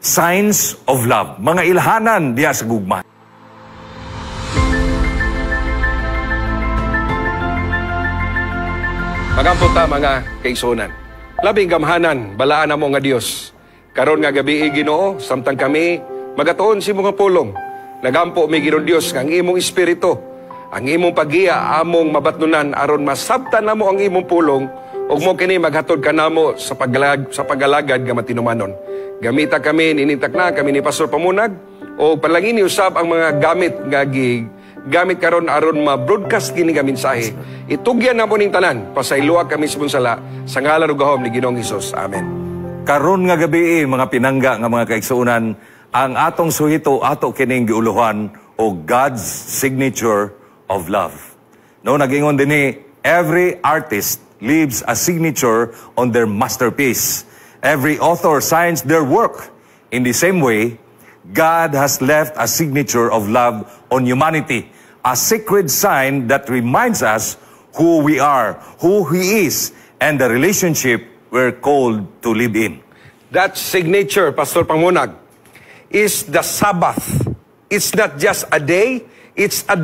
Signs of love, mga ilhanan diha sa gugma. Magampo ta, mga kaigsuonan. Labing gamhanan, balaan namo nga Dios. Karon nga gabi, Ginoo, samtang kami magatuon sa imong pulong, nagampo mi, Ginoong Dios, nga ang imong espiritu, ang imong paggiya among mabatnunan aron masabtan namo ang imong pulong ug mo kini maghatod kanamo sa pagalagad nga matinumanon. Gamita kami ninintak na kami ni Pastor Pamunag o palangini usab ang mga gamit nga gamit karon aron ma-broadcast kini nga mensahe. Itugyan namo ning tanan, pasayloa kami sa sala sa ngalan ug gahom ni Ginoong Hesus. Amen. Karon nga gabi, mga pinangga nga mga kaigsuonan, ang atong suhito ato kining giuluhan o God's signature of love. No, nagingon dinhi, every artist leaves a signature on their masterpiece. Every author signs their work. In the same way, God has left a signature of love on humanity, a sacred sign that reminds us who we are, who He is, and the relationship we're called to live in. That signature, Pastor Pamunag, is the Sabbath. It's not just a day, it's a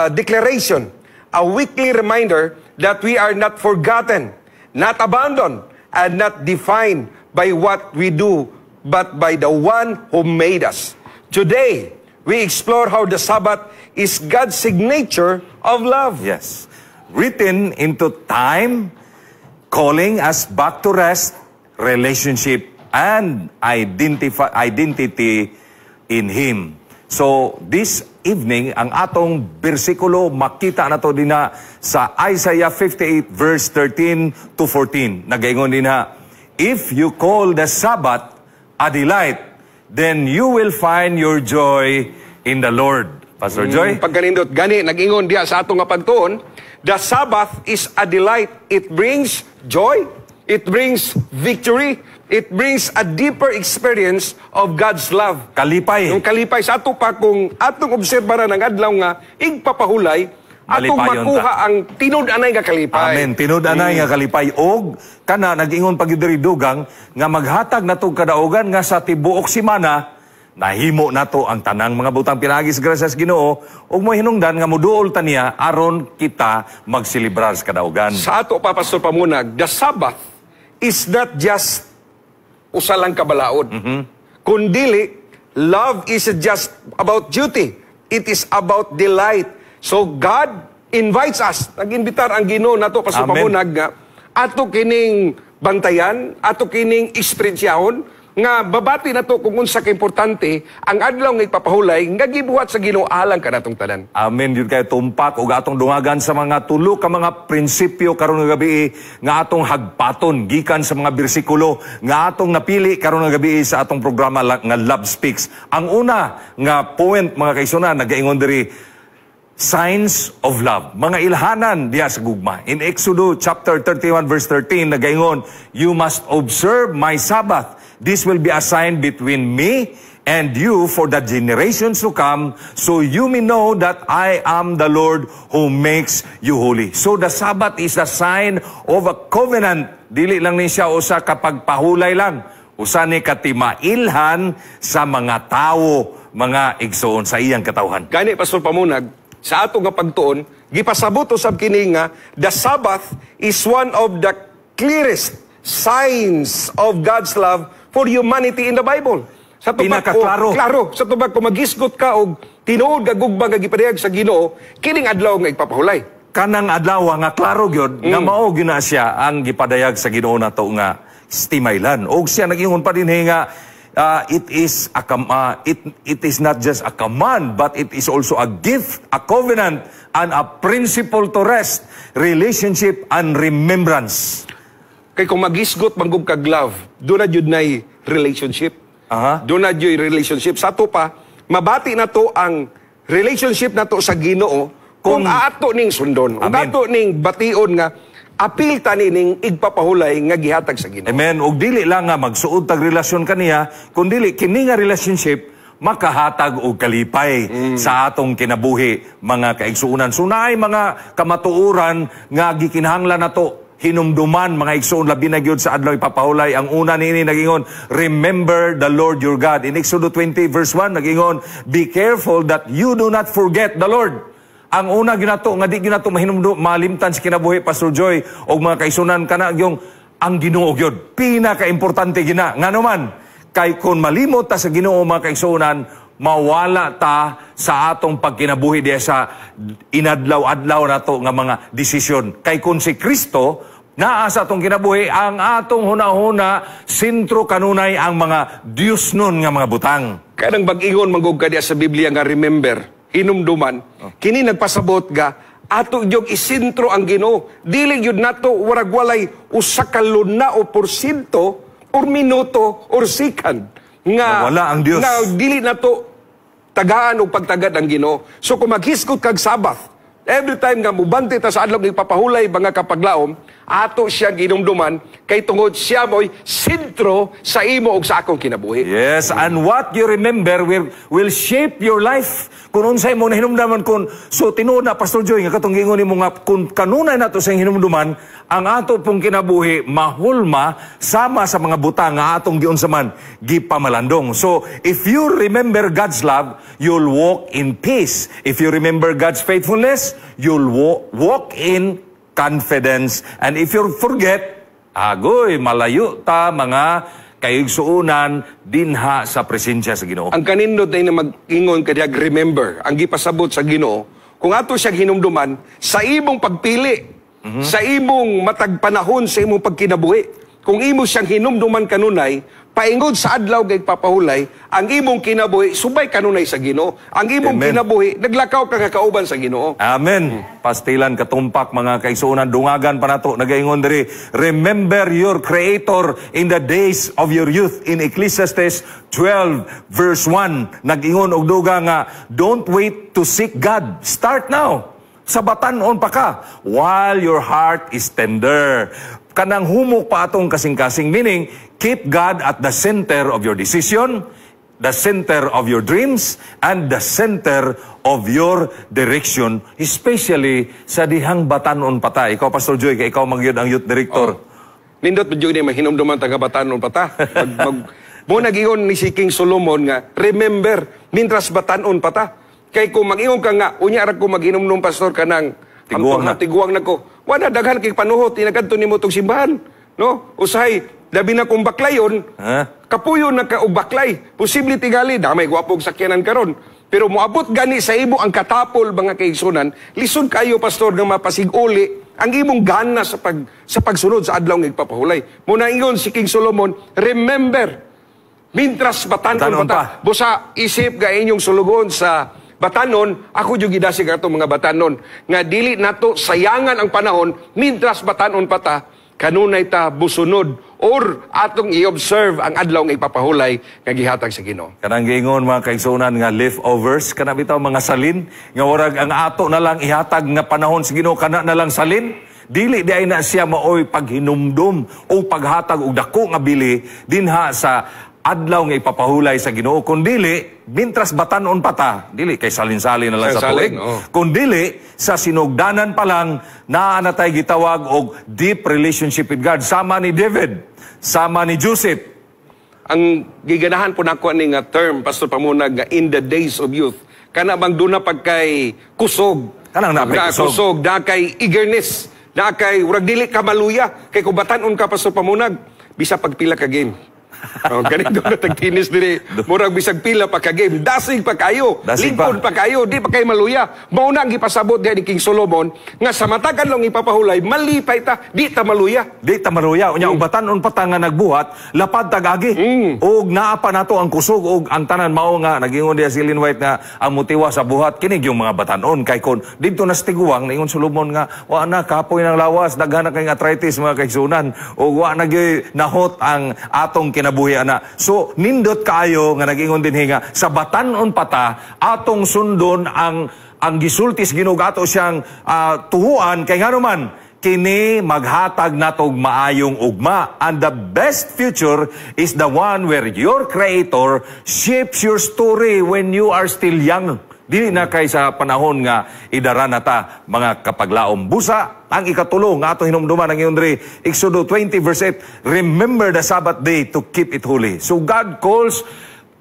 declaration, a weekly reminder that we are not forgotten, not abandoned, and not defined by what we do, but by the one who made us. Today, we explore how the Sabbath is God's signature of love. Yes. Written into time, calling us back to rest, relationship, and identity in Him. So, this evening, ang atong bersikulo, makita na to dinha sa Isaiah 58 verse 13 to 14. Nagaingon dinha, "If you call the Sabbath a delight, then you will find your joy in the Lord." Pastor Joy? Pagkanindot, gani, nag-ingon diha sa atong nga pagtuon, the Sabbath is a delight. It brings joy, it brings victory, it brings a deeper experience of God's love. Kalipay. Yung kalipay sa ato pa kung atong obserbaran ang adlaw nga igpapahulay, atong Malipayon makuha ta. Ang tinud-anay nga kalipay. Amen. Tinud-anay nga kalipay og kana nag-ingon pag diri, dugang nga maghatag nato kadaugan nga sa tibuok semana nahimo nato ang tanang mga butang pinaagi sa grasya sa Ginoo ug mo hinungdan nga moduol ta niya aron kita magselebrar sa kadaugan. Sa ato pa, Pastor Pamunag, the Sabbath is not just usa lang kabalaod. Kundili, love isn't just about duty. It is about delight. So God invites us. Nag-imbitar ang Ginoo nato, Pastor Amen. Pamunag, nga ato kining bantayan, ato kining eksperyensiyahon nga babati nato kung unsa ka importante ang adlaw nga ipapahulay nga gibuhat sa Ginoo alang kanatong tanan. Amen. Yun kay tumpak ug atong dungagan sa mga tulo ka mga prinsipyo karon nga gabi nga atong hagpaton gikan sa mga bersikulo nga atong napili karon nga gabi sa atong programa nga Love Speaks. Ang una nga point, mga kaigsuonan, nagaingon diri, signs of love, mga ilhanan diha sa gugma. In Exodus chapter 31 verse 13, nagaingon, "You must observe my Sabbath. This will be a sign between me and you for the generations to come, so you may know that I am the Lord who makes you holy." So the Sabbath is a sign of a covenant. Dili lang ni siya usa kapagpahulay lang. Usa ni katimailhan sa mga tawo, mga igsoon, sa iyang katawhan. Gani, Pastor Pamunag, sa ato nga pagtuon, gipasabot usab kini nga the Sabbath is one of the clearest signs of God's love for humanity in the Bible. Sa tubag Pinakaklaro. ko, klaro, sa tubag kung magisgot ka og tinuod nga gugma nga gipadayag sa Ginoo, kining adlaw nga ipapahulay. Kanang adlaw nga klaro gyud nga mao gyud na siya ang gipadayag sa Ginoo nato nga timaylan. Og siya nag-ingon pa dinhi nga it is not just a command, but it is also a gift, a covenant and a principle to rest, relationship and remembrance. Kay kung magisgot manggug kag love, doon na jud nay relationship. Doon na jud relationship. Sa ato pa, mabati na to ang relationship na to sa Ginoo kung ato ning sundon, kung Amen. Ato ning bation nga apil tani ning igpapahulay nga gihatag sa Ginoo. Amen. Og dili lang nga magsuod tag relasyon kaniya, kundili kini nga relationship makahatag og kalipay sa atong kinabuhi, mga kaigsuonan. So naay mga kamatuoran nga gikinahanglan nato hinumduman, mga igsoon, labi na gyud sa adlaw ipapahulay. Ang una niini, nagingon, "Remember the Lord your God." In Exodus 20 verse 1, nagingon, "Be careful that you do not forget the Lord." Ang una ginato nga di ginato mahinumdum, malimtan sa kinabuhi, Pastor Joy og mga kaigsuonan, kana yung ang Ginoo gyud. Pinakaimportante gina. Ngano man, kay kung malimot ta sa Ginoo, mga kaigsuonan, mawala ta sa atong pagkinabuhi diya sa inadlaw-adlaw nato nga mga desisyon. Kay kung si Kristo naa sa atong kinabuhi, ang atong hunahuna sentro kanunay ang mga Diyos nun nga mga butang. Kanang bag-ingon manggug ka diya sa Biblia nga remember, hinumduman, kini nagpasabot ga ato yung isentro ang Ginoo. Dili gyud nato warag walay usa ka luna o porsyento or minuto or second nga Wala ang Dios. Nga dili nato tagaan og pagtagad ang Ginoo. So kung maghisgot kag Sabbath, every time nga mubanti ta sa adlaw ipapahulay, mga kapaglaom, ato siya ginumduman kay tungod siya mo'y sentro sa imo ug sa akong kinabuhi. Yes, and what you remember will shape your life. Kung unsay mo nahinumduman, kung so tinuod na, Pastor Joy, nga katong giingon nimo nga kung kanunay nato sa hinumduman, ang ato pong kinabuhi mahulma sama sa mga butang nga atong giunsa man gipamalandong. So, if you remember God's love, you'll walk in peace. If you remember God's faithfulness, you'll walk in confidence. And if you forget, agoy, malayo ta, mga kaigsuunan, dinha sa presensya sa Ginoo. Ang kanindot na mag-ingon kanyag remember, ang gipasabot sa Ginoo, kung ato siyang hinumduman sa imong pagpili, sa imong matag panahon sa imong pagkinabuhi, kung imo siyang hinumduman kanunay, paingod sa adlaw kay papahulay, ang imong kinabuhi subay kanunay sa Ginoo. Ang imong Amen. Kinabuhi naglakaw ka nga kauban sa Ginoo. Amen. Pastilan katumpak, mga kaigsuonan, dungagan pa nato. Nagaingon diri, "Remember your creator in the days of your youth," in Ecclesiastes 12 verse 1. Nag-ingon og duga nga, "Don't wait to seek God. Start now. Sa batan-on pa ka while your heart is tender." Kanang humok pa atong kasing-kasing, meaning keep God at the center of your decision, the center of your dreams, and the center of your direction, especially sa dihang batanon pa ta. Ikaw, Pastor Joy, kay ikaw magyud ang youth director. Nindot jud ni mahinumduman taga batanon pa ta. Mo nagingon ni si King Solomon nga remember mintras batanon pa ta. Kay kung mag-ingon ka nga unya ra ko maghinumdum, pastor, kanang Tiguang na. Tiguang na ko. Wala, daghan kay panuhot inagadto nimo tong simbahan, no? Usahay labi na kung baklayon, Ha? Kapuyo na ka og baklay. Posible tingali damay gwapong sakyanan karon. Pero moabot gani sa imo ang katapol, mga kaigsunan, lisod kayo, pastor, nga mapasiguli ang imong gana sa pagsunod sa adlaw nga igpapahulay. Muna ingon si King Solomon, remember mintras batanon Batanon pa ta. Pa. Busa isip ga inyong sulugon sa batanon, ako jud gidasig ato mga batanon nga dili nato sayangan ang panahon mintras batanon pa ta, kanunay ta busunod or atong i-observe ang adlaw nga ipapahulay nga gihatag sa Ginoo. Kanang giingon, mga kaigsuonan, nga leftovers, kana bitaw mga salin nga warag ang ato na lang ihatag nga panahon sa Ginoo, kana na lang salin. Dili di ay na siya maoy paghinumdum o paghatag og dako nga bili dinha sa adlaw nga ipapahulay sa Ginoo, kun dili mintras batanon pa ta, dili kay salin-salin na lang sa Salin-salin, tuig, oo. kun dili sa sinugdanan pa lang naa na tay gitawag og deep relationship with God, sama ni David, sama ni Joseph. Ang giganahan po nako ani nga term, Pastor Pamunag, nga in the days of youth. Kana bang duna pagkay kusog. Kanang naa pay Na kusog. Kusog, na kay eagerness, na kay urag dili ka maluya. Kay kung batan-on ka, Pastor Pamunag, bisa pagpila ka game. Oh, ganito na tag-tennis diri. Murag bisag pila pa ka game, dasig pa kayo, Dasig pa. lingkod pa kayo, di pa kayo maluya. Mao na ang gipasabot diha ni King Solomon nga sa matag adlaw ipapahulay, malipay ta, di ta maluya. Di ta maluya. Unya, og batan-on pa ta nga nagbuhat, lapad tagagi. Og naa pa nato ang kusog og ang tanan. Mao nga nagingon diha si Ellen White nga ang motiwa sa buhat kini yung mga batan-on, kay kon didto na sa tiguang, ningon Solomon nga wa na, kapoy ng lawas, daghan na kay arthritis, mga kaigsunan, ug wa na gyud nahot ang atong kinabuhi ana. So nindot kaayo nga nagingon dinhi nga sa batan-on pa ta atong sundon ang gisulti sa Ginoo, ato siyang tuhuan, kay ngano man kini maghatag natog maayong ugma. And the best future is the one where your Creator shapes your story when you are still young. Dili na kay sa panahon nga idara na ta, mga kapaglaom. Busa, Ang ikatulo nga ato hinumduman ang ingon diri, Exodo 20 verse 8, "Remember the Sabbath day to keep it holy." So God calls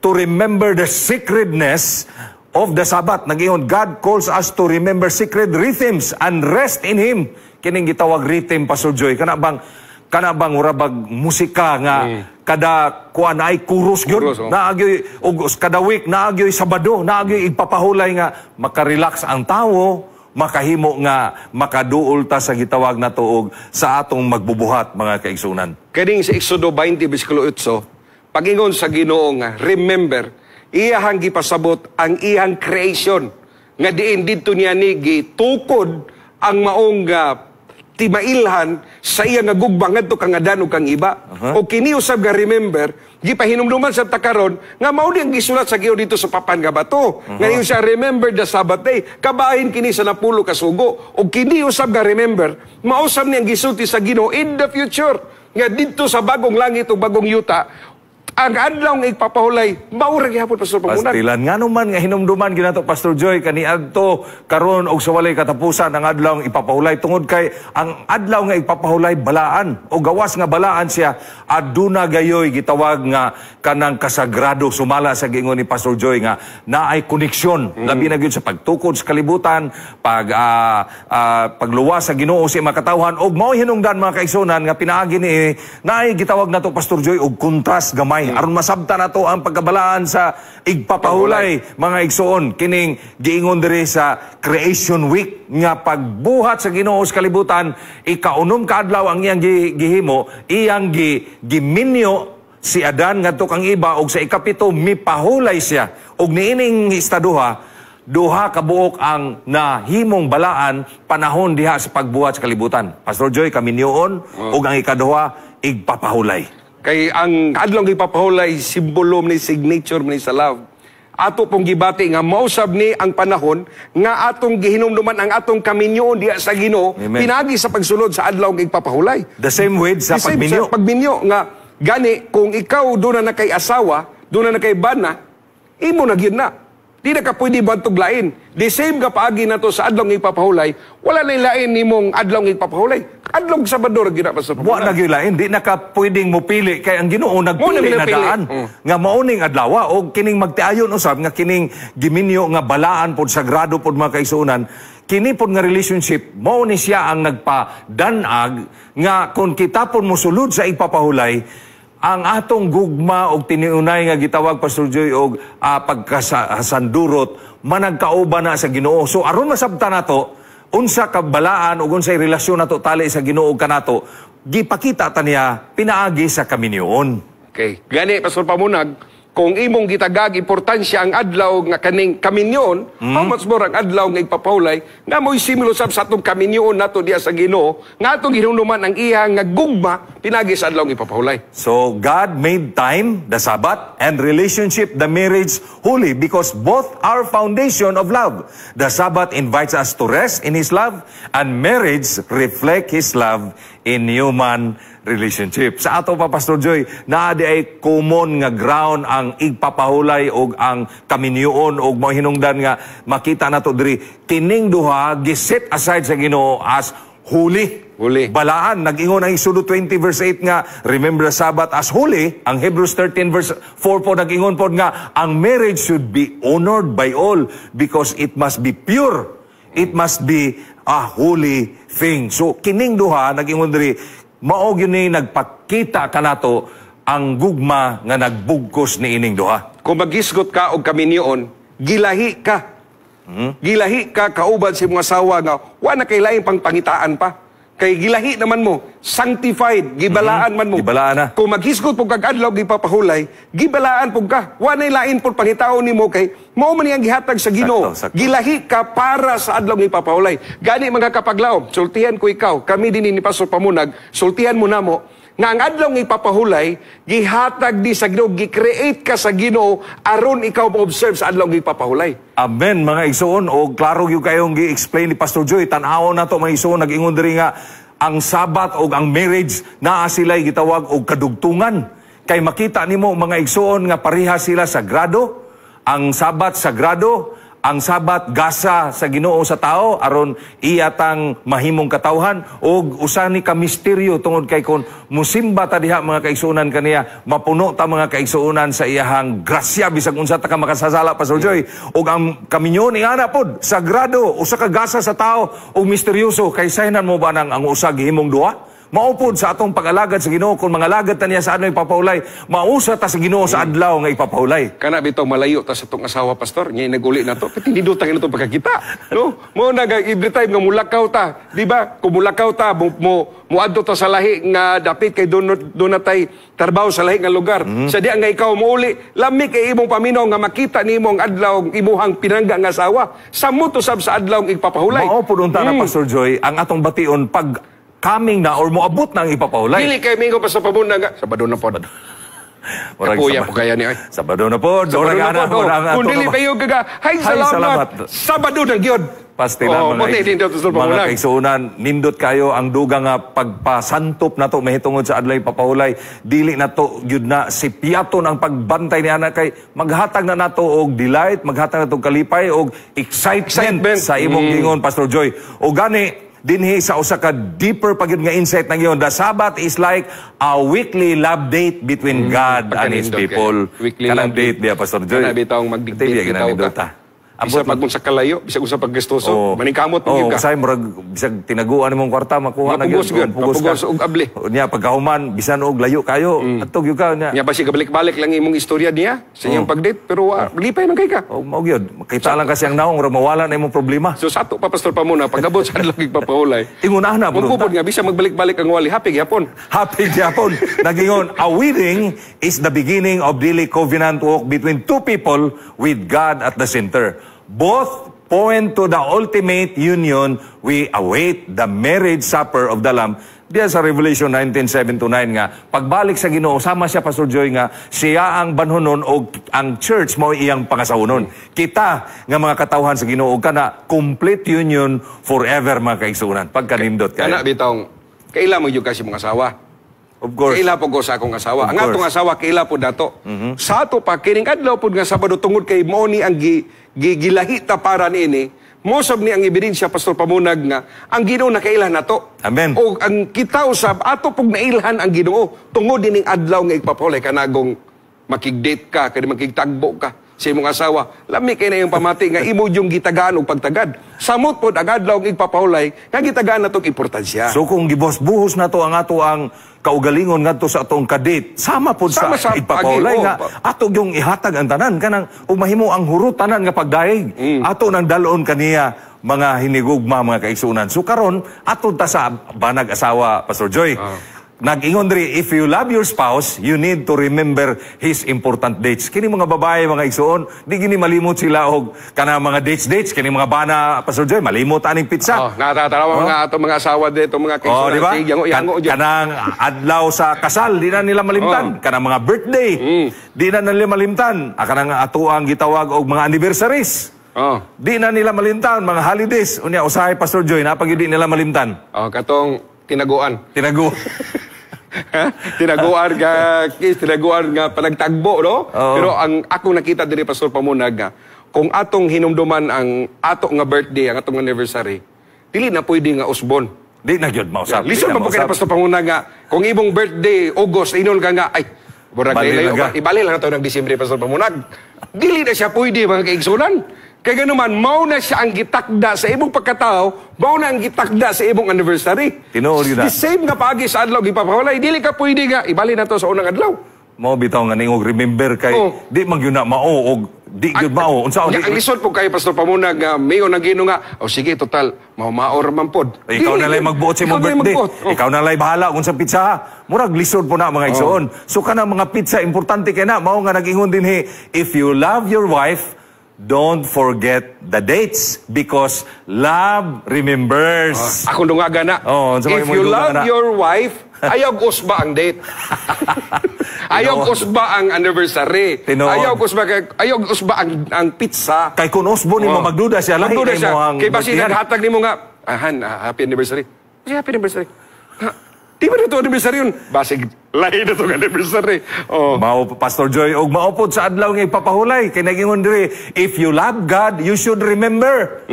to remember the sacredness of the Sabbath. Nag-ingon, God calls us to remember sacred rhythms and rest in Him. Kining gitawag rhythm, Pastor Joy, kana bang urabag musika nga kada kuan ay chorus gyud. Chorus, oh. Naagyoy og kada week, naagyoy Sabado, naagyoy igpapahulay nga makarelax ang tawo, makahimo nga makaduol ta sa gitawag na tuog sa atong magbubuhat, mga kaigsunan. Kaning sa Exodo 20 versikulo 8, pagingon sa Ginoo nga remember, iyahang gipasabot ang iyang creation nga diin didto niya ni gitukod ang maong timailhan sa iya nga gugma ngadto kang Adan ug kang Eva. O kini usab nga remember, gipahinumduman sa takaron nga mao di ang gisulat sa Ginoo dito sa papan nga bato. Nga ingon siya, "Remember the Sabbath day." Kabahin kini sa 10 ka sugo. O kini usab nga remember, mao usab ni ang gisulti sa Ginoo in the future nga didto sa bagong langit ug bagong yuta, ang adlaw nga igpapahulay mao ra gihapon, Pastor Pamunag. Pastilan. Nga naman nga hinumduman ginato, Pastor Joy, kaniadto, karon og sa walay katapusan ang adlaw nga ipapahulay, tungod kay ang adlaw nga ipapahulay balaan o gawas nga balaan siya, aduna gayoy gitawag nga kanang kasagrado, sumala sa giingon ni Pastor Joy nga naay koneksyon, labi na gyud sa pagtukod sa kalibutan, pagluwas sa Ginoo sa mga katawhan. Og mao hinungdan, mga kaigsunan, nga pinaagi ni naay gitawag nato, Pastor Joy, og contrast gamay aron masabta nato ang pagkabalaan sa igpapahulay, mga igsoon. Kining giingon diri sa Creation Week nga pagbuhat sa Ginoo sa kalibutan, ikaunom ka adlaw ang iyang gihimo, iyang giminyo si Adan ngadto kang Eva, og sa ikapito mipahulay siya. Og niining istaduha, duha ka buok ang nahimong balaan panahon diha sa pagbuhat sa kalibutan, Pastor Joy: kaminyoon ug ang ikaduha, igpapahulay. Kay ang adlaw nga ipapahulay, simbolo ni, signature ni sa love. Ato pong gibati nga mausab ni ang panahon nga atong gihinumduman ang atong kaminyoon diha sa Ginoo pinaagi sa pagsulod sa adlaw nga igpapahulay. The same with sa The same pagminyo. sa pagminyo nga gani kung ikaw doon na kay asawa, doon na kay bana, imo na gyud na. Di na ka pwede bantog lain. The same ka paagi na to sa adlaw nga ipapahulay, wala na lain nimong adlaw nga ipapahulay. Adlaw Sabado ra gyud na pa sa Wa na gyud lain, di na ka pwedeng mopili kay ang Ginoo nagpili Mo na na pinili. Daan nga mauning adlaw. Og kining magtiayon usab nga kining giminyo nga balaan pod, sagrado pod, mga kaigsuonan, kini pod nga relationship mao ni siya ang nagpadanag nga kung kita pod mosulod sa igpapahulay, ang atong gugma og tiniunay nga gitawag, Pastor Joy, og pagkasandurot managkauban na sa Ginoo. So aron masabta nato unsa ka balaan ug unsay relasyon nato tali sa Ginoo kanato, gipakita ta niya pinaagi sa kaminyoon. Okay. Gani, Pastor Pamunag, kung imong gitagag importansya ang adlaw nga kaning kaminyon, how much more ang adlaw nga igpapahulay nga mo'y similo sab sa atong kaminyon nato diya sa Ginoo nga atong ginunuman ang iya nga gugma pinagi sa adlaw nga ipapahulay. So God made time, the Sabbath, and relationship, the marriage, holy because both are foundation of love. The Sabbath invites us to rest in His love, and marriage reflect His love in human relationship. Sa ato pa, Pastor Joy, naa di ay common nga ground ang igpapahulay og ang kaminyoon, og mao hinungdan nga makita nato diri kining duha giset aside sa Ginoo as holy. Holy. Balaan. Nag-ingon ang Exodo 20 verse 8 nga, "Remember the Sabbath as holy." Ang Hebrews 13 verse 4 po nag-ingon po nga, ang marriage should be honored by all because it must be pure. It must be a holy thing. So, kining duha, nag-ingon diri, mao gyud ni nagpakita kanato ang gugma nga nagbugkos ni ining duha. Kung magisgot ka og kaminyoon, gilahi ka. Gilahi ka kauban sa imong asawa nga wa na kay laing pangpangitaan pa. Kay gilahi naman mo, sanctified, gibalaan man mo. Gibalaan na. Kung maghisgot po kag adlaw gipapahulay, gibalaan pud ka. Wa nay lain pud pangitaon nimo kay mao man ang gihatag sa Ginoo. Sakto, sakto. Gilahi ka para sa adlaw gipapahulay. Gani, mga kapaglaom, sultihan ko ikaw, kami din ni Pastor Pamunag, sultihan mo namo nga ang adlaw nga ipapahulay gihatag di sa Ginoo, gi-create ka sa Ginoo aron ikaw mo-observe sa adlaw nga ipapahulay. Amen, mga igsoon. O klaro gyud kayong gi-explain ni Pastor Joy. Tan-awon nato, mga igsoon, nag-ingon diri nga ang Sabat og ang marriage naa sila'y gitawag og kadugtungan. Kay makita nimo, mga igsoon, nga pareha sila sagrado. Ang Sabat sagrado, Ang Sabat, gasa sa Ginoo sa tao aron iya tang mahimong katawhan, og usa ni ka misteryo tungod kay kon musimba ta diha, mga kaigsuonan, kaniya, mapuno ta, mga kaigsuonan, sa iyahang grasya bisag unsa ta ka makasasala, Pastor Joy. Og ang kaminyo ni ana pod sagrado, usa ka gasa sa tao og misteryoso kay saynan mo ba nang ang usa gihimong duha. Mao pod sa atong pag-alagad sa Ginoo, kung mangalagad ta niya sa adlaw ipapahulay, mausa ta sa Ginoo sa adlaw nga ipapahulay. Kana bitaw malayo ta sa atong asawa, Pastor, nya naguli na to. Pati nindot ang itong pagkakita. No? Mo na every time nga mulakaw ta, di ba? Kung mulakaw ta, mo muadto ta sa lahi nga dapit kay doon na tay trabaho sa lahi nga lugar. Sa diya nga ikaw mouli, lami kay imong paminaw nga makita nimo ang adlaw imuhang pinangga nga asawa. Samot usab sa adlaw ipapahulay. Mao pud unta na, Pastor Joy, ang atong bation pag coming na or moabot na ang ipapahulay. Dili kay mingo pa sa pamuna nga Sabado na pod. Kapuya po kaya ni ay. Sabado na pod. Sabado na pod. Oh. Kung dili kayo gaga, hay salamat. Salamat. Sabado na gyud. Pastilan, oh, mga, mga kaigsuonan, nindot kayo ang dugang nga pagpasantop nato mahitungod sa adlaw papahulay. Dili nato gyud na sipiaton ang pagbantay ni ana kay maghatag na nato og delight, maghatag nato og kalipay og excitement sa imong gingon, Pastor Joy. O gani dinhi sa usa ka deeper pagyud nga insight nang yon, the Sabbath is like a weekly love date between God and His people. Weekly kanang date diya, Pastor Joy. Kana bitawng magdigdate bitaw ka. Bisa pag sa kalayo, bisag usa paggastoso, oh, maningkamot mo gyud ka. Usay murag bisag tinaguan nimong kwarta makuha na gyud. Mapugos gyud, og abli. Nya pagkahuman bisan og layo kayo, adto gyud ka nya. Nya basi kabalik-balik lang imong istorya niya sa iyong pag-date, pero lipay man kay ka. Oh, mao gyud. Kita lang kasi ang naong murag mawala na imong problema. So sa ato pa, Pastor Pamuna, pag-abot sa adlaw ipapahulay. Ingon ana pud. Mupod nga bisag magbalik-balik ang wali, happy gyapon. Happy gyapon. Nagingon, a wedding is the beginning of daily covenant walk between two people with God at the center. Both point to the ultimate union we await, the marriage supper of the Lamb. Diya sa Revelation 19:7-9 nga, pagbalik sa Ginoo, sama siya, Pastor Joy, nga siya ang banhonon o ang church mo iyang pangasawonon. Kita nga mga katawhan sa Ginoo kana complete union forever, mga kaigsuonan. Pagkanindot kayo. Kana bitong kaila mo gyud kasi mga asawa. Of course. Kaila po ko sa akong asawa. Of ang atong course. Asawa kaila po dato. Sa ato pa kining adlaw pod nga Sabado tungod kay mo ni ang gilahi ta para niini. Mosab ni ang ebidensya, Pastor Pamunag, nga ang Ginoo nakaila nato. Amen. O ang kita usab ato pug nailhan ang Ginoo tungod dining adlaw nga ipapahulay kanagong makig-date ka, kani makigtagbo ka sa imong asawa. Lami kay na iyong pamati nga imo yung gitagaan og pagtagad. Samot pod ang adlaw nga igpapahulay nga gitagaan natong importansya. So kung gibos-buhos nato ang ato ang kaugalingon ngadto sa atong kadate, sama pod sa igpapahulay agi, oh, nga ato yung ihatag ang tanan kanang ug mahimo ang hurot tanan nga pagdayeg. Ato nang dalon kaniya mga hinigugma, mga kaigsuonan. So karon ato ta sa banag asawa, Pastor Joy. Nag-ingon diri, if you love your spouse, you need to remember his important dates. Kini mga babae, mga igsuon, di gini malimot sila og kana mga dates. Kini mga bana, Pastor Joy, malimot aning pizza. Oh, natatarawa mga ato mga asawa dito, mga Oh, kaigsuonan. di ba? Sige, yango, yango, Kanang adlaw sa kasal, di na nila malimtan. Kanang mga birthday, di na nila malimtan. Kanang ato ang gitawag og mga anniversaries. Oh. Di na nila malimtan, mga holidays. Unya usahay, Pastor Joy, napag di nila malimtan. Oh, katong tinaguan. Tinago. Tinaguan nga kiss, tinaguan nga panagtagbo, no? Oo. Pero ang akong nakita diri, Pastor Pamunag, nga kung atong hinumduman ang ato nga birthday, ang atong anniversary, dili na pwede nga usbon. Di na gyud mausap. Di Lisod na pa po kay mausap. Pastor Pamunag nga kung imong birthday August, inon ka nga ay murag Bali layo na ka. ba? Ibali lang nato ng Disyembre, Pastor Pamunag. Dili na siya pwede, mga kaigsunan. Kay ganuman, mao na siya ang gitakda sa imong pagkatao, mao na ang gitakda sa imong anniversary. Tinuod yun na. The same nga paagi sa adlaw gipapahulay, dili ka pwede nga ibali na to sa unang adlaw. Mao bitaw nga ningog remember kay di man gyud na mao og di gyud mao unsa Ang lisod po kayo, Pastor Pamunag, nga mayo nang Ginoo nga, oh sige, total, mao ra man pod. Ikaw Dili na lay gyud. magbuot sa imong Ikaw na lay birthday. magbuot. Oh. Ikaw na lay bahala kung sa pizza ha. Murag lisod po na, mga igsoon. So kana mga pizza importante kay na mao nga nag-ingon dinhi, if you love your wife, don't forget the dates because love remembers. Akong dungaga na. Oh, unsa may If imong you dungaga love na? your wife, ayaw usba ang date. Ayaw usba ang anniversary. Tinuod. Ayaw usba ang pizza. Kay kung usbo nimo magduda siya lahi Magduda kay siya. mo ang Kay basi birthday. naghatag nimo nga, ahan, happy anniversary. Kasi happy anniversary. Ha, di ba ito anniversary yun? Basig Lahi na itong anniversary. Oh. Mao, Pastor Joy, og mao pod sa adlaw nga ipapahulay kay nagingon diri, if you love God, you should remember.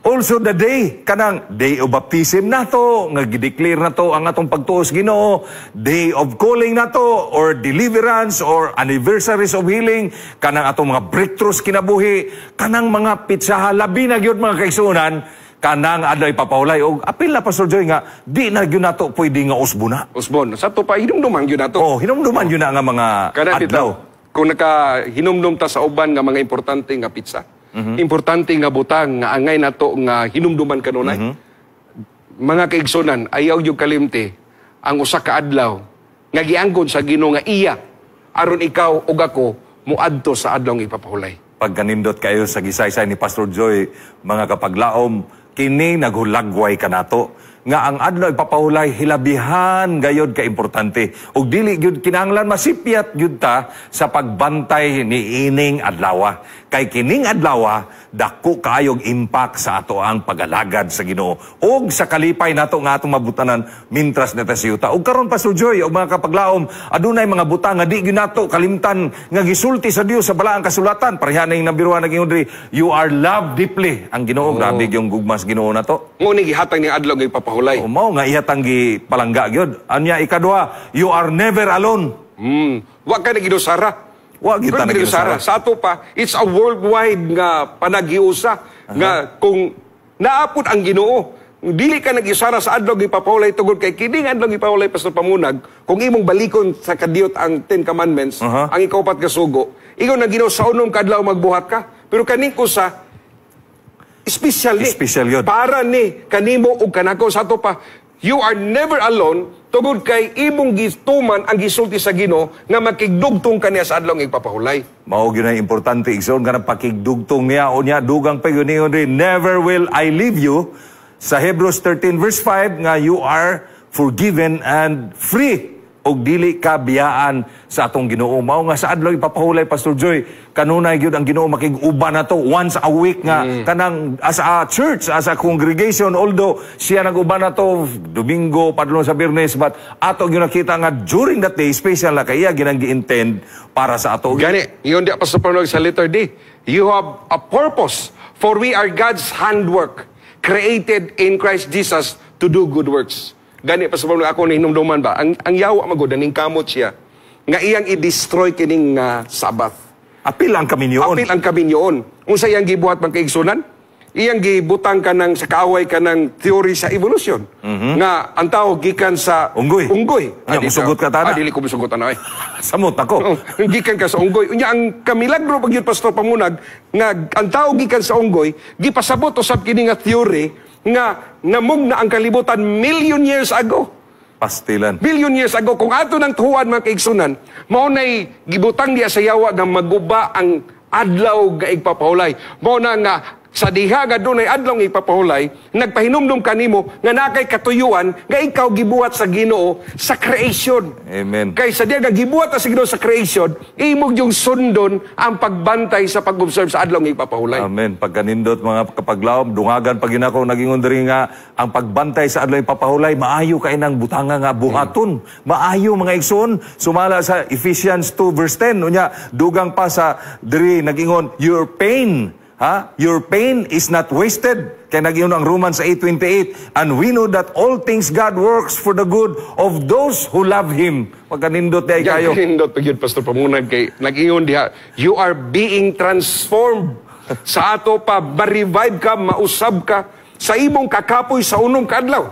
Also the day, kanang day of baptism nato, nga gideclare nato ang atong pagtuo sa Ginoo, day of calling nato or deliverance or anniversaries of healing, kanang atong mga breakthroughs kinabuhi, kanang mga pitsaha, labi na gyud, mga kaigsuonan, kanang adlaw ipapahulay. Og apil na, Pastor Joy, nga di na gyud nato pwede nga usbuna. Usbon. Sa ato pa, hinumduman gyud nato. Oh, hinumduman gyud na nga mga Kana adlaw. Bitaw, kung naka hinumdum ta sa uban nga mga importante nga pitsa, importante nga butang nga angay nato nga hinumduman kanunay. Mga kaigsunan, ayaw yung kalimti ang usa ka adlaw nga giangkon sa Ginoo nga iya aron ikaw ug ako moadto sa adlaw nga ipapahulay. Pagkanindot kayo sa gisaysay ni Pastor Joy, mga kapaglaom, kini naghulagway kanato nga ang adlaw ipapahulay hilabihan gayod ka importante ug dili gyud kinahanglan masipyat gyud ta sa pagbantay ni ining adlaw, kay kining adlaw dako kaayog impact sa ato ang pagalagad sa Ginoo ug sa kalipay nato nga atong mabutanan mintras nita sa yuta. Ug karon, Pastor Joy ug mga kapaglaom, adunay mga butang nga di gyud nato kalimtan nga gisulti sa Dios sa Balaang Kasulatan, pareha ning nabiruan naging diri, you are loved deeply. Ang Ginoo, grabe yung gugma sa Ginoo nato. Mo ni gihatag ning adlaw nga ipapahulay. O mao nga ihatang gi palangga gyud. Anya ikaduha, you are never alone. Wa ka naginusara. Wa gyud ta Wa naginusara. Sa ato pa, it's a worldwide nga panaghiusa nga kung naapod ang Ginoo, dili ka nag-isara sa adlaw gipapahulay tungod kay kini nga adlaw gipapahulay, Pastor Pamunag, kung imong balikon sa kadiyot ang Ten Commandments, ang ikaupat nga sugo, ingon ang Ginoo sa unom ka adlaw magbuhat ka. Pero kaning usa special ni. Special yun. Para ni kanimo ug kanako. Sa ato pa, you are never alone tungod kay imong gituman ang gisulti sa Ginoo nga makigdugtong kaniya sa adlaw nga ipapahulay. Mao gyud ang importante, igsoon, kanang pakigdugtong niya. Unya dugang pa gyud ningon rin, never will I leave you, sa Hebrews 13 verse 5, nga you are forgiven and free og dili ka biyaan sa atong Ginoo. Mao nga sa adlaw ipapahulay, Pastor Joy, kanunay gyud ang Ginoo makig-uban nato once a week nga kanang as a church, as a congregation, although siya nag-uban nato Domingo padulong sa Biyernes, but ato gyud nakita nga during that day special na kay iya ginang gi-intend para sa ato. Gani, ingon di Pastor Pamunag sa letter D, you have a purpose, for we are God's handwork, created in Christ Jesus to do good works. Gani, Pastor Pamunag, ako nahinumduman ba, ang yawa magod, ning kamot siya, nga iyang i-destroy kining Sabbath. Apil ang kaminyoon. Apil ang kaminyoon. Unsa iyang gibuhat, mga kaigsunan? Iyang gibutang ka ng sa kaaway ka ng theory sa evolution. Nga ang tao gikan sa Unggoy. Unggoy. Nya, musugot ka tana. Ah, dili ko musugot ana ay. Samot ako. Oo, gikan ka sa unggoy. Unya ang kamilagro pag yun, Pastor Pamunag, nga ang tao gikan sa unggoy, gipasabot usab kini nga theory nga namugna ang kalibutan million years ago. Pastilan. Billion years ago, kung ato ng tuhuan, mga kaigsunan, mao nay gibutang diya sa yawa nga maguba ang adlaw nga igpapahulay. Mao na nga sa diha nga dunay adlaw nga igpapahulay, nagpahinumdum kanimo nga nakay katuyuan nga ikaw gibuhat sa Ginoo sa creation. Amen. Kay sa diha nga gibuhat sa Ginoo sa creation, imong yung sundon ang pagbantay sa pag-observe sa adlaw nga igpapahulay. Amen. Pagkanindot, mga kapaglawom, dungagan pag ginako nagingon diri nga ang pagbantay sa adlaw ipapahulay maayo kay nang butanga nga buhaton. Maayo, mga igsoon, sumala sa Ephesians 2 verse 10. Unya dugang pa sa diri nagingon, your pain, ha? Your pain is not wasted. Kay nagingon ang Romans 8:28, and we know that all things God works for the good of those who love Him. Pagkanindot di ay kayo. Nindot pag yun, Pastor Pamunag, kay nag-ingon diha, you are being transformed. Sa ato pa, ma-revive ka, mausab ka sa imong kakapoy sa unom kaadlaw.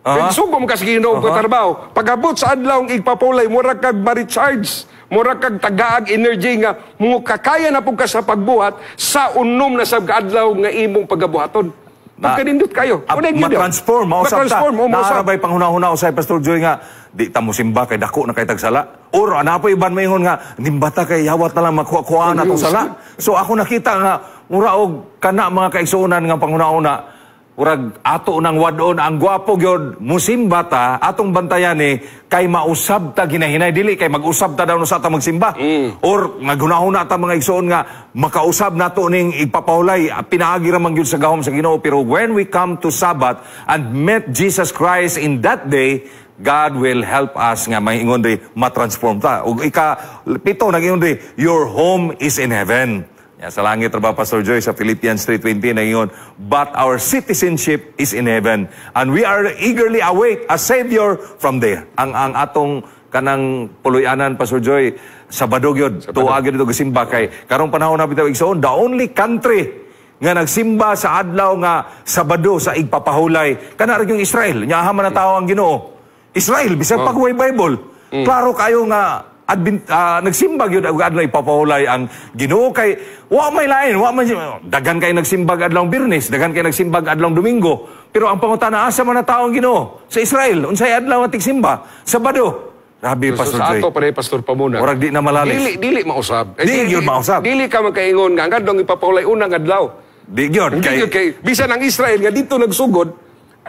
Kay sugom ka sa Ginoo uh trabaho. Pagabot sa adlaw ang igpapulay, mura kag ma-recharge, mura kag tagaag energy nga mo kakaya na pud ka sa pagbuhat sa unom na sab kaadlaw nga imong pagabuhaton. Pagkanindot kayo. Unay gyud yun. Ma-transform, mausab ta. Ma-transform, oh, mausab. Naa ra bay panghuna-huna usay, Pastor Joy, nga di ta mo simba kay dako na kay tagsala. Or ana pa iban maingon nga nimbata kay yawat na lang makuha-kuha na tong sala. So ako nakita nga mura og kana, mga kaigsuonan, nga panghuna-huna murag ato nang wad-on. Ang gwapo gyud musimba ta, atong bantayan ni kay mausab ta ginahinay, dili kay mag-usab ta daw sa ta magsimba or naghuna-huna ta, mga igsoon, nga makausab nato ning ipapahulay, pinaagi ra man gyud sa gahom sa Ginoo. Pero when we come to Sabbath and met Jesus Christ in that day, God will help us nga maingon diri ma-transform ta. Ug ika pito, nag-ingon diri, your home is in heaven. Ya, sa langit ra ba, Pastor Joy? Sa Philippians 3:20 nag-ingon, "But our citizenship is in heaven and we are eagerly await a savior from there." Ang atong kanang puloy-anan, Pastor Joy, Sabado gyud, tuwa gyud dito gasimba kay karong panahon na bitaw, igsoon, the only country nga nagsimba sa adlaw nga Sabado sa igpapahulay kana ra yung Israel. Nya man na tao ang Ginoo. Israel, bisag pa way Bible. Klaro kayo nga Advent, nagsimba gyud og adlaw ipapahulay ang Ginoo kay wa may lain, wa man daghan kay nagsimbag adlaw Biyernes, daghan kay nagsimbag adlaw Domingo. Pero ang pangutana, asa man na tao ang Ginoo? Sa Israel. Unsay adlaw nga tigsimba? Sabado. Grabe, So, Pastor sa Joy. Ato pare, Pastor Pamunag. Murag di na malalis. Dili mausab. Eh, Di gyud mausab. Dili ka magkaingon nga ang adlaw ipapahulay unang adlaw. Di gyud Hindi kay gyud kay bisan ang Israel nga dito nagsugod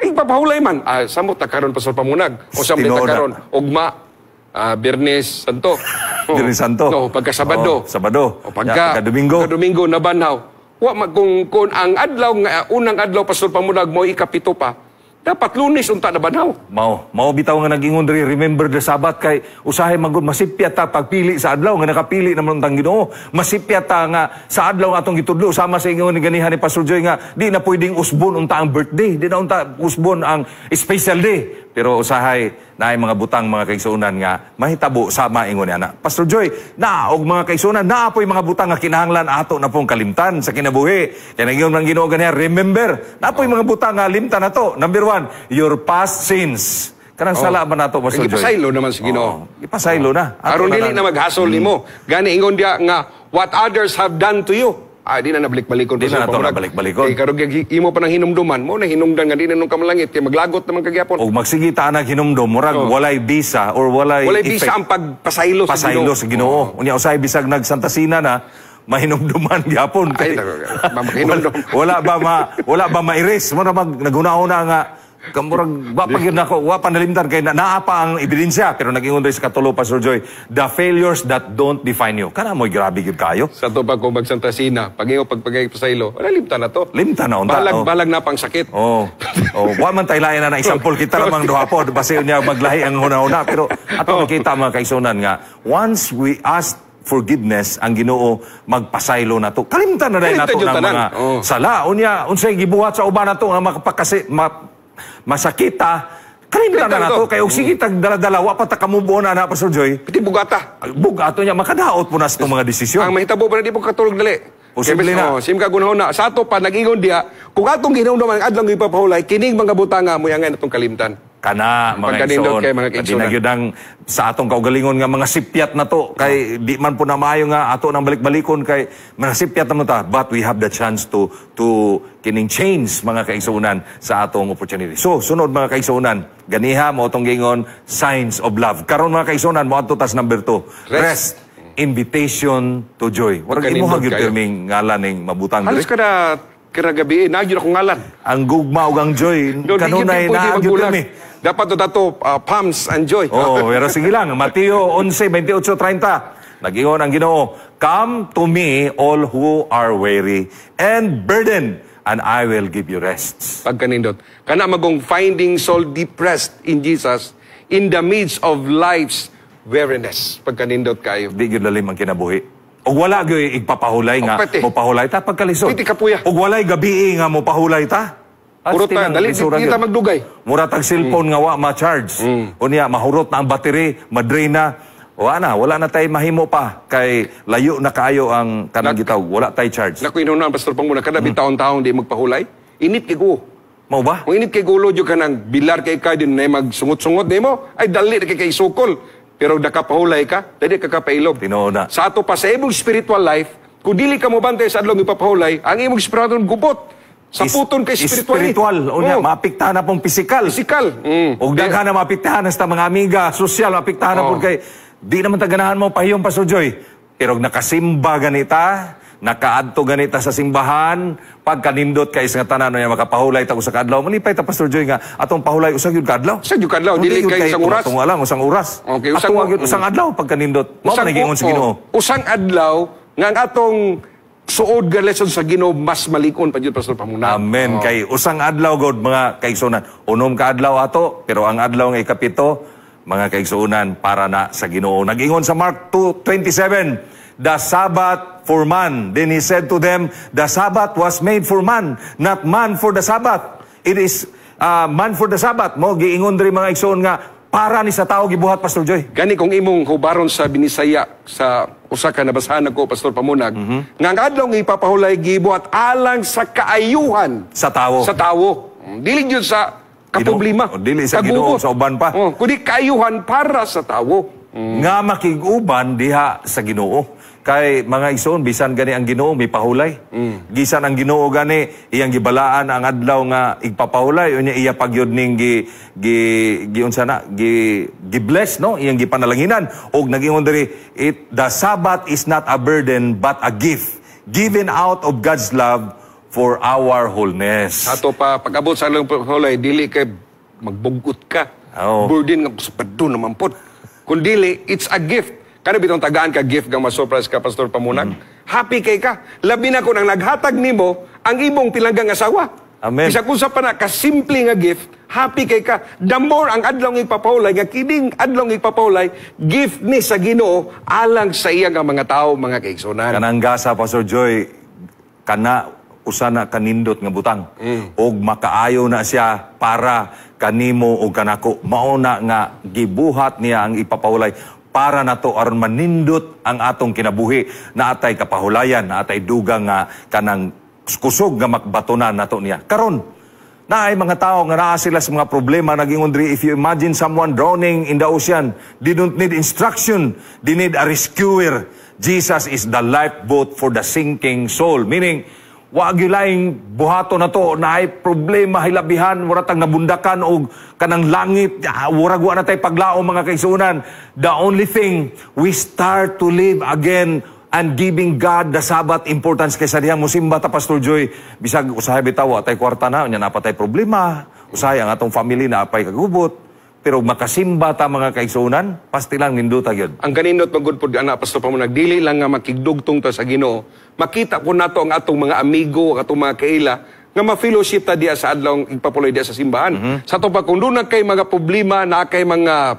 ay ipapahulay man. Ah, samot ta karon, Pastor Pamunag. O samot ta Tinuod na. Karon ugma, Biyernes Santo. Oh. Biyernes Santo. No, pagka Sabado. Oh, Sabado. O pagka, Ya, pagka Domingo. Pagka Domingo nabanhaw. Wa ma, kung ang adlaw nga unang adlaw, Pastor Pamunag, mo ikapito pa, dapat Lunes unta nabanhaw. Mao bitaw nga nagingon diri, remember the Sabbath, kay usahay man gud masipyat ta pagpili sa adlaw nga nakapili naman tang Ginoo. Masipyat ta nga sa adlaw nga atong gitudlo, sama sa ingon ni ganihan ni Pastor Joy nga di na pwedeng usbon unta ang birthday, di na unta usbon ang special day. Pero usahay naay mga butang, mga kaigsuonan, nga mahitabo sama ingon ni ana. Pastor Joy, na og mga kaigsuonan, naa po'y mga butang nga kinahanglan ato na pong kalimtan sa kinabuhi. Kay nagingon man Ginoo ganiha, remember, naa po'y mga butang nga limtan nato. Number one, your past sins. Kanang sala man nato, Pastor Joy. Gipasaylo naman sa Ginoo. Oo, ipasaylo na. Ato Aron na dili na maghasol nimo. Gani ingon diya nga what others have done to you. Ah, di na nabalik-balikon. Di na nato nabalik-balikon. Kay karon imo pa nang hinumduman mo na hinungdan nga di na nung kamalangit kay maglagot naman kagyapon. Og magsige ta nag hinumdum, murag walay bisa or walay Walay bisa effect. ang pagpasaylo sa Pasaylo Ginoo. Sa Ginoo. Unya usahay bisag nagsantasina na, mahinumduman gyapon. Ay, nako, mahinumdum. Wala ba ma-erase mo na mag naghuna-huna nga kamurag wa pa gyud nako, wa pa nalimtan kay na, naa pa ang ebidensya. Pero nag-ingon diri sa katulo, Pastor Joy, the failures that don't define you. Kana mo'y grabe gyud kayo. Sa to pag kung magsantasina, pag imo pagpasaylo, wala, limtan na to. Limtan na unta, Balag oh. balag na pang sakit. Oh, wa man tay lain na na example, kita ramang duha pod base niya maglahi ang huna-huna, pero ato nakita, mga kaigsuonan, nga once we ask forgiveness ang Ginoo, magpasaylo na to. Kalimtan na dahil Kalimtan nato yung ng tanan. Mga sala. Unya unsay gibuhat sa uban nato nga makapakasi masakita, kalimtan na Kalimtan nato to. kay og sige tag dala-dala, wa pa ta kamubo na na, Pastor Joy. Piti bugata. Bugato niya makadaot po na sa itong mga desisyon. Ang mahitabo pa na di po katulog dali. Posible Kay, na. Oh, sim ka gunahon na. Sa ato pa nag-ingon diha, kung atong ginahon ang adlaw ipapahulay, kining mga butanga mo yang atong kalimtan. Kana mga Pagkanindot igsoon. kay mga kaigsoon. Di na gyud ang sa atong kaugalingon nga mga sipyat na to kay di man po na maayo nga ato nang balik-balikon kay mga sipyat na mo ta, but we have the chance to kining change, mga kaigsuonan, sa atong opportunity. So sunod, mga kaigsuonan, ganiha mo atong gingon signs of love. Karon, mga kaigsuonan, mo adto tas number 2. Rest. Rest. Invitation to joy. Warag Pagkanindot imo gyud kayo. pirming ngalan ning mabutang Halos diri. kada kada gabi, eh, nagyud akong ngalan. Ang gugma ug ang joy No, di kanunay gyud na pwede gyud magbulag. pirmi. Dapat to dato palms and joy. Oh, pero sige lang. Mateo 11, 28, 30. Nag-ingon ang Ginoo, "Come to me all who are weary and burdened, and I will give you rest." Pagkanindot. Kana magong finding soul deep rest in Jesus in the midst of life's weariness. Pagkanindot kayo. Di gyud lalim ang kinabuhi. Og wala gyud igpapahulay nga Oh, pwede. mopahulay ta pagkalisod. Pwede kapuya. Og walay gabii nga mopahulay ta. At Puro ta, tinang dali, lisura di gyud. ta magdugay. Mura tag cellphone nga wa ma-charge. Unya mahurot na ang battery, ma-drain na. Wala na tay mahimo pa kay layo na kaayo ang kanang gitawag, wala tay charge. Naku, inunan, Pastor Pangmuna, kada taon-taon di magpahulay, init kay ko. Mao ba? Kung init kay gulo, ka nang bilar kay ka, din na magsungot-sungot nimo, ay dali na kay kay sukol. Pero nakapahulay ka, dali ka kapailob. Tinuod na. Sa ato pa sa imong spiritual life, kung dili ka mo bantay sa adlaw ipapahulay, ang imong spiritual gubot. Sa puton kay spiritual. Spiritual. Unya, Oh, maapektahan na pong pisikal. Physical. Og daghan na maapektahan sa mga amiga, sosyal, maapektahan na pud kay di naman ta ganahan mo pahiyong, Pastor Joy. Pero og nakasimba ganita, nakaadto ganita sa simbahan, pagkanindot kay nga tanan niya makapahulay ta usa ka adlaw. Malipay ta, Pastor Joy, nga atong pahulay usa gyud ka adlaw. Usa gyud ka adlaw, dili gyud kay isang oras. Tunga lang usang oras. Okay, usang- Ato gyud usang adlaw pagkanindot. Mao man giingon sa Ginoo. Oh, usang adlaw nga ang atong Suod nga lesson sa Ginoo, mas malikon pa jud, Pastor Pamunag. Amen. Kay usang adlaw god, mga kaigsuonan. 6 ka adlaw ato, pero ang adlaw nga 7, mga kaigsuonan, para na sa Ginoo. Nag-ingon sa Mark 2:27, "The Sabbath for man." Then he said to them, "The Sabbath was made for man, not man for the Sabbath." It is man for the Sabbath. Mo giingon diri, mga igsoon, nga para ni sa tao gibuhat, Pastor Joy. Gani kung imong hubaron sa Binisaya sa usa ka nabasahan ko, Pastor Pamunag, nga ang adlaw nga ipapahulay gibuhat alang sa kaayuhan sa tawo. Sa tawo. Dili gyud sa kaproblema. Ginoo, dili sa Ginoo, kagubot. Sa uban pa. Oh, kundi kaayuhan para sa tawo. Nga makig-uban diha sa Ginoo. Kay mga igsoon, bisan gani ang Ginoo may pahulay. Gisan ang Ginoo gani iyang gibalaan ang adlaw nga igpapahulay, unya iya pagyud ning gi gi giunsa na gi gi bless, no, iyang gipanalanginan. Og nagingon diri, it the Sabbath is not a burden but a gift given out of God's love for our wholeness. Ato pa pag-abot sa adlaw pahulay, dili kay magbugot ka. Burden nga Sabado naman pod. Kung dili, it's a gift. Kano bitong tagaan ka gift nga ma-surprise ka, Pastor Pamunag? Happy kay ka. Labi na kung ang naghatag nimo ang imong pilanggang asawa. Amen. Bisag unsa pa na kasimple nga gift, happy kay ka. The more ang adlaw nga ipapahulay, nga kining adlaw nga ipapahulay, gift ni sa Ginoo alang sa iya nga mga tao, mga kaigsunan. Kanang gasa, Pastor Joy, kana usa na kanindot nga butang. Og makaayo na siya para kanimo o kanako. Mao na nga gibuhat niya ang ipapahulay para nato aron manindot ang atong kinabuhi, naatay kapahulayan, naatay dugang nga kanang kusog nga makbatonan nato niya. Karon, naay mga tao nga naa sila sa mga problema. Nagingon diri, if you imagine someone drowning in the ocean, they don't need instruction, they need a rescuer. Jesus is the lifeboat for the sinking soul. Meaning, wa gyud laing buhato na to, naay problema hilabihan, wala tang nabundakan og kanang langit, murag wa na tay paglaom, mga kaigsuonan. The only thing, we start to live again and giving God the Sabbath importance kaysa dihang musimba ta, Pastor Joy, bisag usahay bitaw wa tay kwarta na, unya naa pa tay problema, usahay ang atong family naa pay kagubot, pero makasimba ta, mga kaigsuonan, pasti lang nindota gyud. Ang kanindot magud pod ana, Pastor Pamunag, dili lang nga makigdugtong ta sa Ginoo, makita po nato ang atong mga amigo, ang atong mga kaila nga ma-fellowship ta diya sa adlaw igpapuloy diya sa simbahan. Sa ato pa kung doon na kay mga problema, na kay mga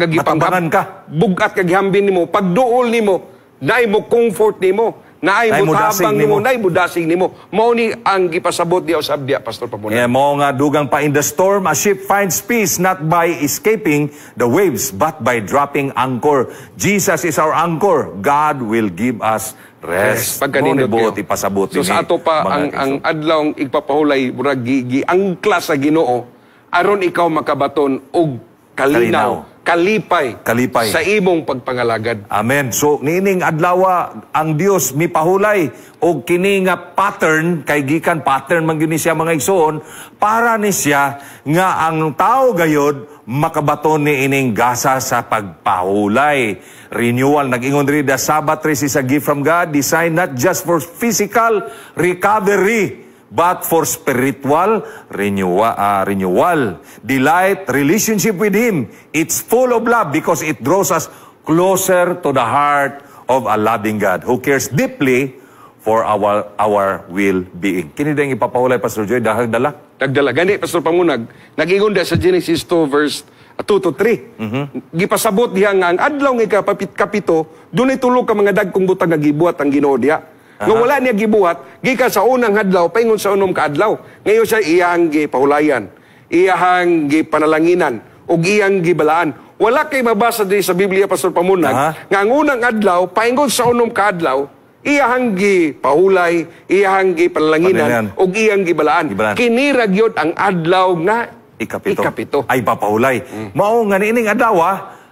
gipang Matabangan ka. Bugat ka gihambin nimo, pagduol nimo, naay mo comfort nimo, naay Naay mo mo dasig tabang nimo, nimo. Naay mo dasig nimo. Mao ni ang gipasabot diya usab diya, Pastor Pamunag. Yeah, mo nga dugang pa, in the storm, a ship finds peace not by escaping the waves, but by dropping anchor. Jesus is our anchor. God will give us rest. Pagkanindot Mo ni buot kayo. Ipasabot So dinhi, sa ato pa mga ang kaigsoon. Ang adlaw igpapahulay murag gi angkla sa Ginoo aron ikaw makabaton og kalinaw, kalipay, Kalipay. Sa imong pagpangalagad. Amen. So niining adlawa ang Dios mipahulay og kini nga pattern, kay gikan pattern man gyud ni siya, mga igsoon, para ni siya nga ang tao gayod makabaton ni ining gasa sa pagpahulay. Renewal, nag-ingon diri, the Sabbath rest is a gift from God designed not just for physical recovery but for spiritual renewal. Delight, relationship with Him. It's full of love because it draws us closer to the heart of a loving God who cares deeply for our well-being. Kini din ipapahulay, Pastor Joy, dahil dala. Nagdala. Gani, Pastor Pamunag, nag-ingon da sa Genesis 2 verse 2 to 3. Gipasabot diha nga ang adlaw nga 7, dunay tulo ka mga dagkong butang nga gibuhat ang Ginoo diha. Nga wala niya gibuhat gikan sa unang adlaw paingon sa 6 ka adlaw. Ngayon siya iyang gipahulayan, iyang gipanalanginan, ug iyang gibalaan. Wala kay mabasa diri sa Biblia, Pastor Pamunag, nga ang unang adlaw paingon sa 6 ka adlaw iyang gipahulay, iyang gipanalanginan, Panalanginan. ug iyang gibalaan. Gibalaan. Kini ra gyud ang adlaw nga 7. 7. Ay papahulay. Mao nga niining adlaw,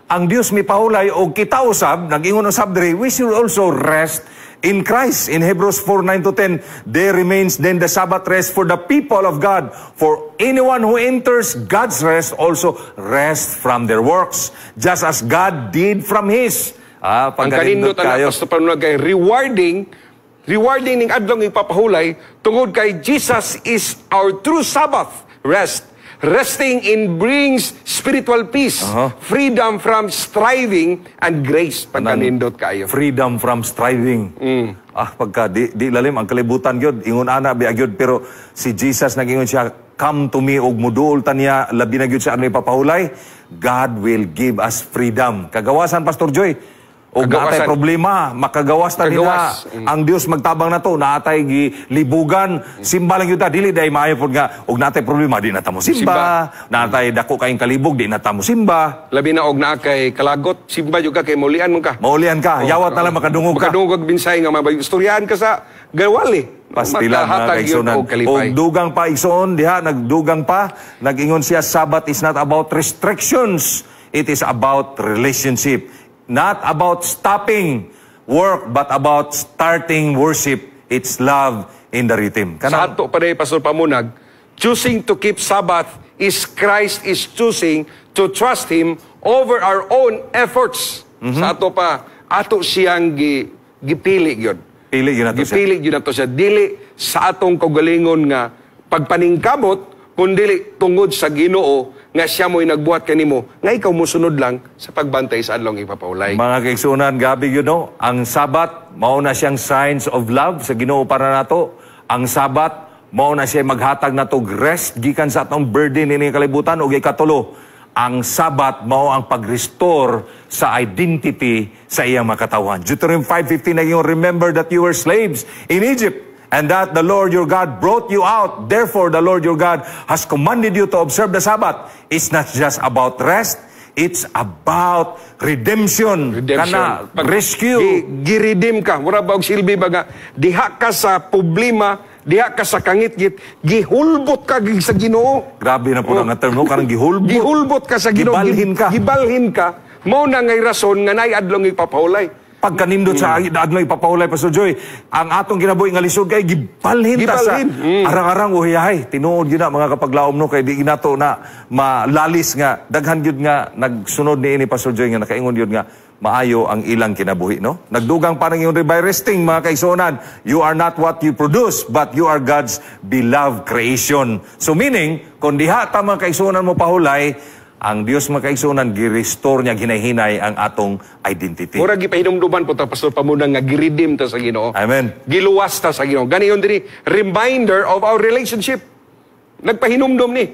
ang Dios mipahulay og kita usab, nag-ingon usab diri, we should also rest in Christ. In Hebrews 4:9 to 10, "There remains then the Sabbath rest for the people of God. For anyone who enters God's rest also rest from their works, just as God did from His." Ang Pagkanindot kanindot ana, kayo. Pastor Pamunag, kay rewarding ning adlaw nga ipapahulay tungod kay Jesus is our true Sabbath rest. Resting in brings spiritual peace, freedom from striving, and grace. Pagkanindot kayo. Freedom from striving. Ah, pagka di lalim ang kalibutan gyud, ingon ana bi gyud, pero si Jesus nag-ingon siya, "Come to me," ug muduol ta niya, labi na gyud sa ano ipapahulay. God will give us freedom. Kagawasan, Pastor Joy. Og Kagawasan. Naatay problema, makagawas ta nila. Kagawas. Ang Dios magtabang nato, naatay gilibugan, simba lang gyud ta, dili dai maayo pod nga og naatay problema di na ta mo simba, naatay dako kayong kalibog di na ta mo simba. Labi na og naa kay kalagot, simba jud ka kay mulian mo ka. Maulian ka, yawat na lang makadungog ka. Makadungog og mensahe nga maistoryahan ka sa gawali. Pastilan, mga Makahatag yun kaigsunan. Og kalipay. Og dugang pa, igsoon diha, nagdugang pa, nag-ingon siya, "Sabbath is not about restrictions. It is about relationship. Not about stopping work, but about starting worship. It's love in the rhythm." Sa Kanang, ato pa rin, Pastor Pamunag, choosing to keep Sabbath is Christ is choosing to trust Him over our own efforts. Sa ato pa, ato siyang gipili yun. Pili yun nato siya. Gipili yun nato siya. Dili sa atong kaugalingon nga pagpaningkamot, kundili tungod sa Ginoo nga siya mo'y nagbuhat kanimo, nga ikaw musunod lang sa pagbantay sa adlong ipapahulay. Mga kaigsunan, gabi yun, no? Ang Sabat, mao na siyang signs of love sa Ginoo para nato. Ang Sabat, mao na siya maghatag nato rest gikan sa atong burden ini kalibutan. Ug ikatulo, ang Sabat mao ang pag-restore sa identity sa iyang makatawhan. Deuteronomy 5:15 na yung, "Remember that you were slaves in Egypt and that the Lord your God brought you out. Therefore, the Lord your God has commanded you to observe the Sabbath." It's not just about rest, it's about redemption. Redemption. Kana, Pag rescue. Gi-redeem ka. Mura ba og silbi ba nga diha ka sa problema, diha ka sa kangitngit, gihulbot ka sa Ginoo. Grabe na po nga term, no? Kanang gihulbot. Gihulbot ka sa Ginoo. Gibalhin ka. Gibalhin ka. Mao na ngay rason nga naay adlong ipapahulay. Pagkanindot sa adlaw ipapahulay, Pastor Joy, ang atong kinabuhi nga lisod kay gibalhin ta sa Gibalhin. Arang-arang uhiyahay. Tinuod gyud na, mga kapaglaom, no, kay di ginato na malalis nga daghan gyud nga nagsunod niini, Pastor Joy, nga nakaingon gyud nga maayo ang ilang kinabuhi, no? Nagdugang pa ng iyong by resting, mga kaigsuonan, you are not what you produce, but you are God's beloved creation. So meaning, kung diha ta, mga kaigsuonan, mo pahulay, ang Dios, mga kaigsuonan, gi-restore niya ginahinay ang atong identity. Mura gipahinumduman po ta, Pastor Pamunang, nga giredeem ta sa Ginoo. Amen. Giluwas ta sa Ginoo. Gani yun diri reminder of our relationship. Nagpahinumdum ni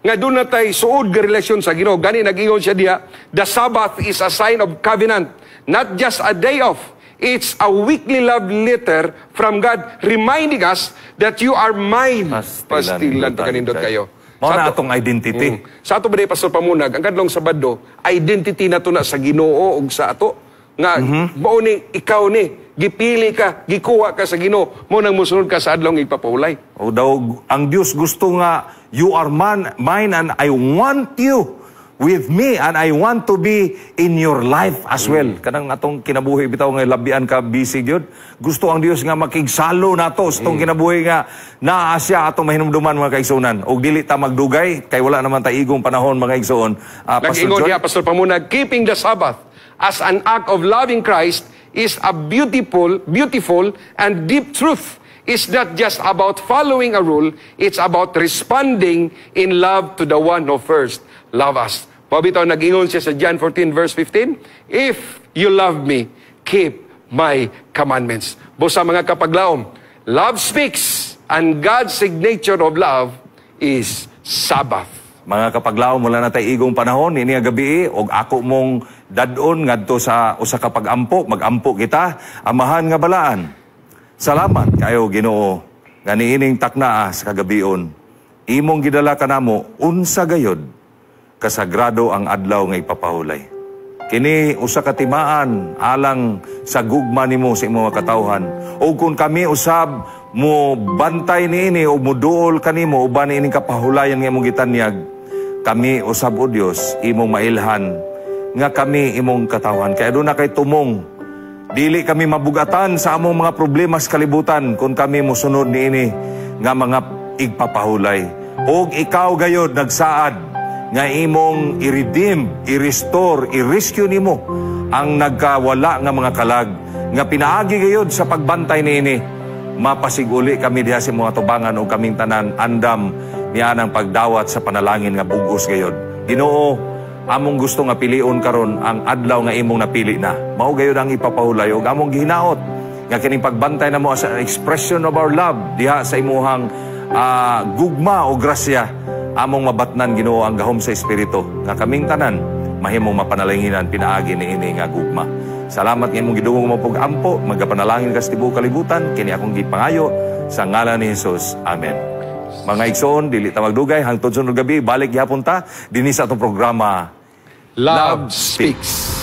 nga doon na tay suod ga relasyon sa Ginoo. Gani nag-ingon siya diha, the Sabbath is a sign of covenant, not just a day off. It's a weekly love letter from God reminding us that you are mine. Pastilan pa kanindot kayo. Mao Sa na ato- atong identity. Sa ato ba, Pastor Pamunag, ang kadlong Sabado, identity na to na sa Ginoo ug sa ato. Nga mao ni ikaw ni gipili ka, gikuha ka sa Ginoo, mo nang musunod ka sa adlong ipapahulay. O daw, ang Dios gusto nga, you are man, mine and I want you with me and I want to be in your life as well. Kanang atong kinabuhi bitaw nga labian ka busy gyud. Gusto ang Dios nga makigsalo nato sa atong kinabuhi nga naa siya atong mahinumduman, mga kaigsuonan. Og dili ta magdugay kay wala naman ta igong panahon, mga igsoon. Pastor Nag-ingon John? diha, Pastor Pamunag, keeping the Sabbath as an act of loving Christ is a beautiful, beautiful and deep truth. It's not just about following a rule, it's about responding in love to the one who first loved us. Mao bitaw nag-ingon siya sa John 14 verse 15, "If you love me, keep my commandments." Busa, mga kapaglaom, love speaks and God's signature of love is Sabbath. Mga kapaglaom, wala na tay igong panahon ini nga gabi og ako mong dad-on ngadto sa usa ka pag-ampo. Mag-ampo kita. Amahan nga balaan. Salamat kayo, Ginoo, nga niining taknaa sa kagabion. Imong gidala kanamo unsa gayod kasagrado ang adlaw nga ipapahulay. Kini usa ka timaan alang sa gugma nimo sa imong mga katawhan. O kung kami usab mo bantay niini o muduol kanimo uban niining kapahulayan nga imong gitanyag, kami usab, o Dios, imong mailhan nga kami imong katawhan. Kaya doon na kay tumong dili kami mabugatan sa among mga problema sa kalibutan kung kami mosunod niini nga mga igpapahulay. Og ikaw gayod nagsaad nga imong i-redeem, i-restore, i-rescue nimo ang nagkawala nga mga kalag nga pinaagi gayod sa pagbantay niini. Mapasiguli kami diha sa mga tubangan o kaming tanan andam nianang pagdawat sa panalangin nga bugos gayod. Ginoo, among gusto nga pilion karon ang adlaw nga imong napili na. Mao gayod ang ipapahulay ug among gihinaot nga kining pagbantay namo sa expression of our love diha sa imuhang gugma o grasya, among mabatnan, Ginoo, ang gahom sa Espiritu nga kaming tanan mahimong mapanalanginan pinaagi niini nga gugma. Salamat nga imong gidungog mo pag-ampo, magapanalangin ka sa tibuok kalibutan. Kini akong gipangayo sa ngalan ni Jesus. Amen. Mga igsoon, dili ta magdugay hangtod sunod gabi, balik gihapon ta dinhi sa atong programa Love Speaks.